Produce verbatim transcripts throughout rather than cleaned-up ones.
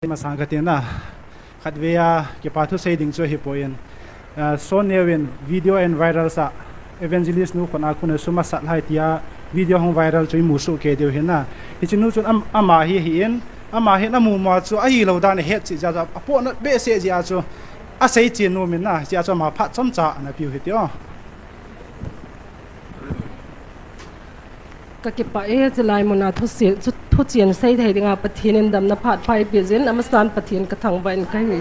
masang katina. Khatvei a kipa thu sei ding chu ahipoi. Ah, Son Neo in video ahung viral sa, evangelist nu khut a kon a sum asat lai tia video hung viral chu imu soh kei diu ahi na. Hiche nu chun am-, ama hi ahin, ama hin amu mo chu ahilou dan ahet cheh jeh a chu, apohnat behseh jeh a chu, asei chen nom in na, hiche a chu ama phat chomcha ana peh u hite o. Ka kipah e, chulai mun a thu si-, thu, thuchen sei thei dinga Pathen in damna phat pha eipeh jeh in, amasan Pathen ka thangvah in kahi.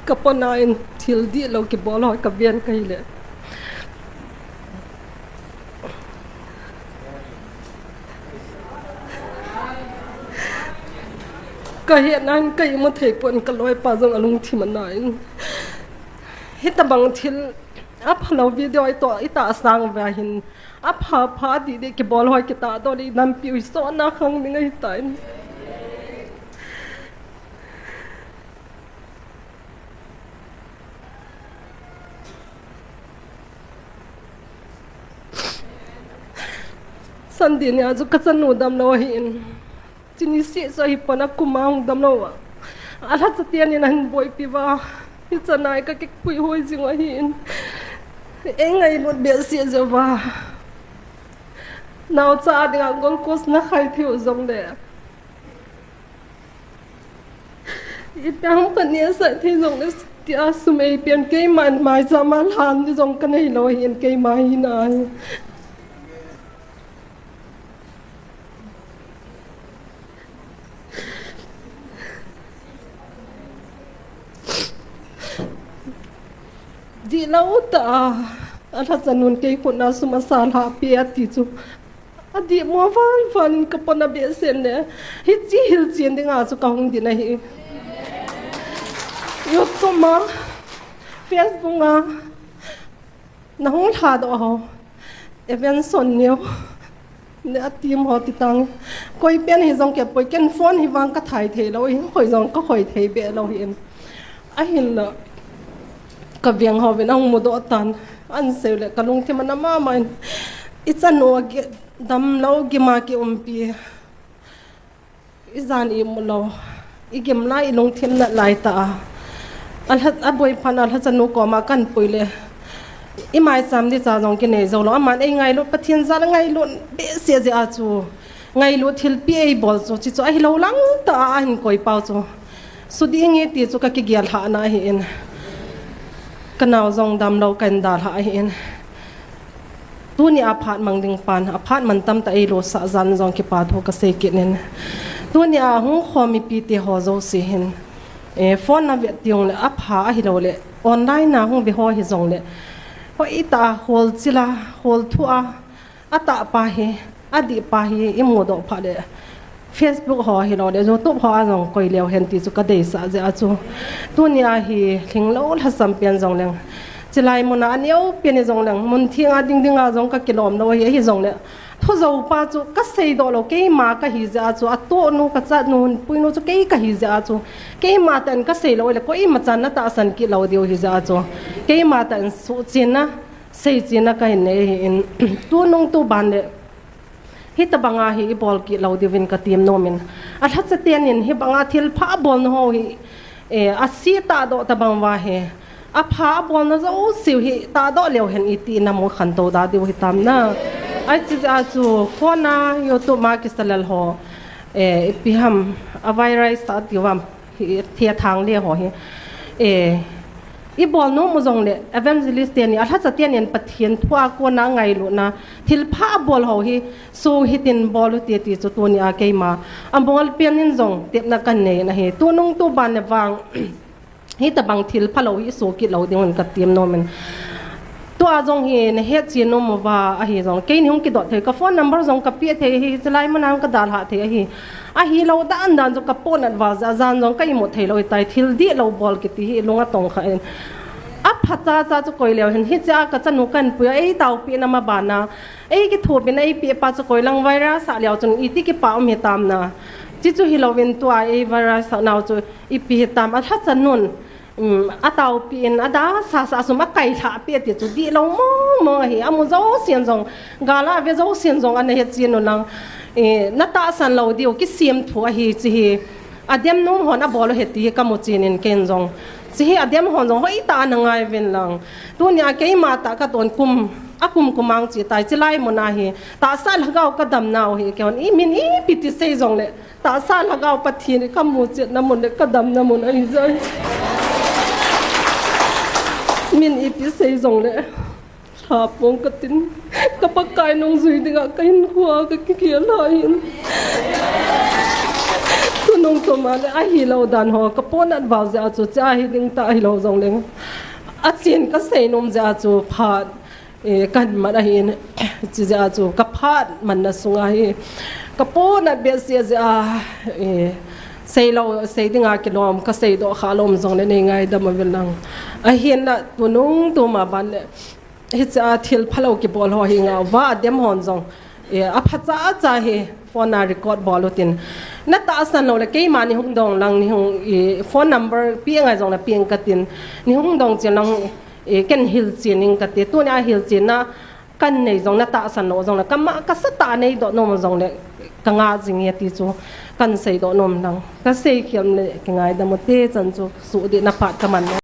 Ka pona in thil dihlou kibol ho ka ven kahi le. Ka hetna in ka imu thei pon, ka loipa jong alungthim ana in. Hitabang thil aphalou video itoh, itahsang uva hin. Apha pha dihdih kibol ho kitahdoh le inampiu hi sotna khang ding ahitan. Sunday nia chu ka chanu damlou ahin. Chuni seh chu ahipon akum a hung damlou a. Alhacha ten in ahin boipi uva. Hichan a ka kipui hoi jing u ahin. Ei ngailut behseh jeh uva. Naocha dinga glucose na khai thei u jongle. Ipi ham ka nehsah thei jongle, tia sum eipeh in keiman maicham a lhan ding jong ka neilou ahin, keima hina hi. Dihlou tah a, alhacha nun kei khut a sum asa lhah peh ati chu. Adih mo val val in ka pona behseh le. Hiche hilchen dinga chu ka hung din ahi. YouTube a, Facebook a, na hung lhadoh ho. Evanson Neo. Ne a team ho ti tang. Koi pen hi jong kei poi, ken phone hi vang ka thai thei lou, hi khoi jong ka khoi thei be lou hi in. Ahinla. Ka veng ho vin ahung mudoh tan. An sei le ka lungthim ana mama in. I chanu a gi-, damlou gima kiumpi. I jan imu lou. I gim lai, i lungthim nat lai tah a. Alha, aboipan alhacha nu koma kan pui le. I maicham ding cha jong kinei jou lou. Aman ei ngailut, Pathen jal a ngailut behseh jeh a chu. Ngailut thilpi eibol chu. Chi chu ahilou lang tah a ahin koi pau chu. Suding e ti chu ka kigel lhah na ahin. Ka nao jong damlou ka hin dalha ahin. Tuni a phat mang ding pan, a phat man tamtah eilosah jal in jong kipa thu ka sei kit in. Tuni a hung khom mipi te ho jouse hin. Eh, phone na vet teng le, apha ahilou le, online a hung ve ho hijongle. Hoitah a, holchil a, holthu a, atah pa hi, adih pa hi, i mudoh phat le. Facebook ho hilou le, YouTube ho a jong koi leu hen ti chu ka deisah jeh a chu. Tuni a hi lhinglou lhasam pen jong leng. Chulai mun a aneo pen hi jong leng. Mun theng a ding ding a jong ka kilom lou hi, ahi jong le. Thujou pa chu ka seidoh lou, keima ka hi jeh a chu. Atohnu ka chanu, puinu chu kei ka hi jeh a chu. Keima tah in ka sei lou le, koima chan na tahsan kit lou diu hi jeh a chu. Keima tah in suhchenna, seichen na ka hin nei ahin. Tunung tuban le. Hitabang a hi i bol kit lou diuvin ka tem nom in. Alhacha ten in hibang a thilpha abolna ho hi, eh, ase tahdoh tabang uva hi. Apha abolna jouse u hi tahdoh leu hen iti na mu khantou da diu hitam na. Ahi chu, a chu phone a, YouTube a kisa lel ho, eh, ipi ham a virus a ti uvam. Hi, thethang le ho hi. Eh, i bol nom u jong le, evangelist teni, alhacha teni in Pathen thu a kona ngailutna, thilpha bol ho hi, so hitin bol u ti ti chu tuni a keima. Abol pen in jong, tepna kan nei na hi. Tunung tuban le vang, hitabang thilpha lou hi, so kit lou ding un ka tem nom in. Tua jong hi na hetchen nom uva ahi jong. Keini hung kidot thei ka phone number jong ka pe thei hi, chulai mun a hung ka dalha thei ahi. Ahilou dan dan jong ka pohnat val jeh a jan jong ka imut thei lou hitai, thil dihlou bol kiti hi lung atong kha in. Aphacha cha chu koi leu hen hichea ka chanu kan pui a, ei taopi na ma bana. Ei kithopi na ei pe pa chu koi lang virus a leu chun iti kipa um hitam na. Chi chu hilou vin tua ei virus a nau chu ipi hitam alhacha nun. um, ataopi in, ada sasa sum akai lha pi ati chu dihlou mong mong ahi, amu jousen jong, gal a ve jousen jong, ana he chin u lang, eh, na tahsan lou diu, kisem thu ahi, chi hi, adem nom hon abol u ahi ti hi kamu chin in ken jong. Chi hi adem hon jong hoitah a ana ngai uvin lang. Tunia keima tah katon kum, akum kum ang chi tai, chi lai mun a hi, tahsa lhagao kadam nau hi, kei hon, i min ipi ti sei jong le, tahsa lhagao Pathen hi kamu chetna mun le kadamna mun ahi jeh. Min ipi sei jong le, lha pong katin, ka Pakai nung jui dinga ka hinkhoa ka kikhel lha hin. Tunung tuma le ahilou dan ho, ka ponat val jeh a chu, cha hi ding ta ahilou jong leng. Achen ka sei nom jeh a chu phat, eh, kan mat ahin, chi jeh a chu ka phat manna sunga hi, ka ponat behseh jeh a, eh, seilou, sei dinga kilom, ka seidoh kha lom jong le nei ngaidam uvin lang. Ahinla tunung tuma ban le, hiche a thil phalou kibol ho hi ngah uva, adem hon jong, eh, aphacha cha hi phone a record bol utin. Na tahsan lou le keima nei hung dong lang, nei hung, eh, phone number pe ngai jong le pe ing katin. Nei hung dong chen lang, eh, ken hilchen ing kati. Tunia hilchenna kan nei jong, na tahsan lou jong le, kama, ka satah a neidoh nom jong le, ka ngah jing e ti chu kan seidoh nom lang. Ka seikhel le kingaidam u te, chan chu suhdih na phat ka man.